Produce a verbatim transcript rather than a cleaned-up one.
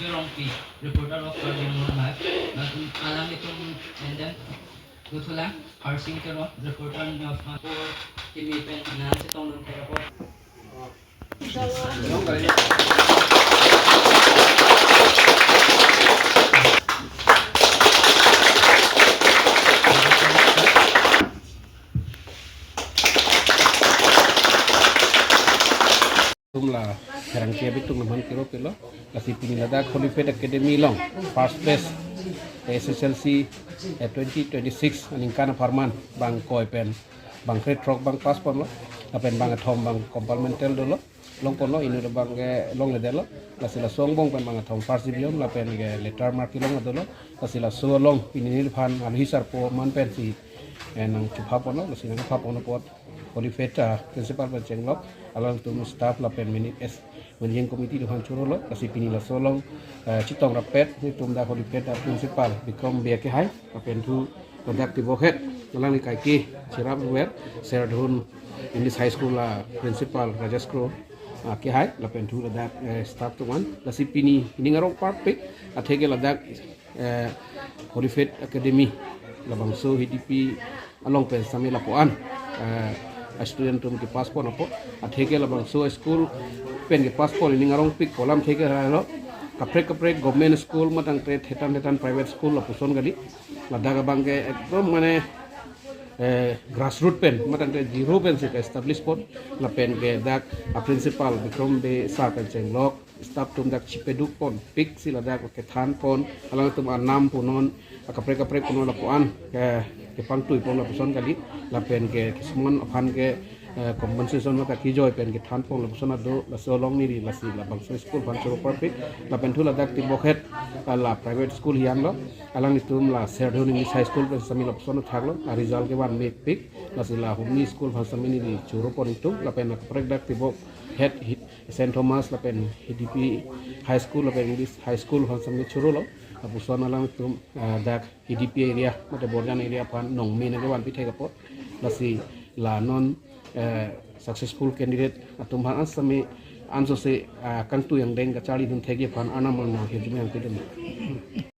Rongpi, reporter of Karbi Anglong Live. Alanglitum, and then Guthulang Harsing Teron, reporter of, uh, Kimi pen Nan Chetong Lun Terapot. Atum la pherangke abitung aman kiro pilo, lasi pini ladak Holy Faith Academy along first batch S S L C, eh, twenty twenty-six aningkan apharman bang ingkoi pen bang krethrok bang pass ponlo, lapen bang kethom bang compartmental dolo, long ponlo, inut abang ke longledetlo, lasi laso angbong pen bang kethom first division lapen ke letter mark kelong dolo, lasi laso along pini neliphan alohi sarpo aman pensi, eh, nangchepha ponlo, lasi nangchepha pon apot Holy Faith, ah, principal pen chenglok, alangtum staff lapen mini-, es-, managing committee atum aphan chorolo, lasi pini laso along, eh, chetong rapet, netum dak Holy Faith, ah, principal Bikram Bey akehai, lapen thu ladak tibokhet, alangli kaike cherapver, Serdihun English High School a-principal Rajesh Kro, ah, akehai, lapen thu ladak, eh, staff atum aphan, lasi pini ining arong parpik, atheke ladak, eh, Holy Faith Academy, labangso H D P along pen sami lapuan, eh, student atum kepass pon apot, atheke labangso school pen kepass pon ining arongpik pu alam atheke halo, kaprek kaprek government school matangte thetan thetan private school lapuson kali, ladak abang ke ekdom mane, eh, grassroot pen matangte zero pensi ke-establish pon, lapen ke dak a-principal Bikram Bey sir pen chenglok, staff atum dak chepaduk ponpiksi ladak kethan pon, alangtum anam punon, akaprek kaprek punon lapuan, eh, kepangtui pon lapuson kali, lapen ke kismun aphan ke, eh, compensation mata kejoi pen kethan pon lapuson ado, laso along neli lasi labangso school aphan choro parpik, lapen thu ladak tibokhet, eh, la private school hian lo, alanglitum la Serdihun English High School pen sami lapuson thaklo, a-result kevan mepik, lasi la humni school aphan sami neli choro pon itum, lapen akaprek dak tibokhet hi-, Saint Thomas lapen H D P High School lapen English High School aphan sami chorolo. Lapuson alangtum, ah, dak H D P area, mate Borjan area aphan nongme nangkevanpi thek apot. Lasi la non, eh, successful candidate atum aphan an sami ansose, ah, kangtui angdeng kacharlidun thekji aphan arnam arnam ahirjume nangpidun.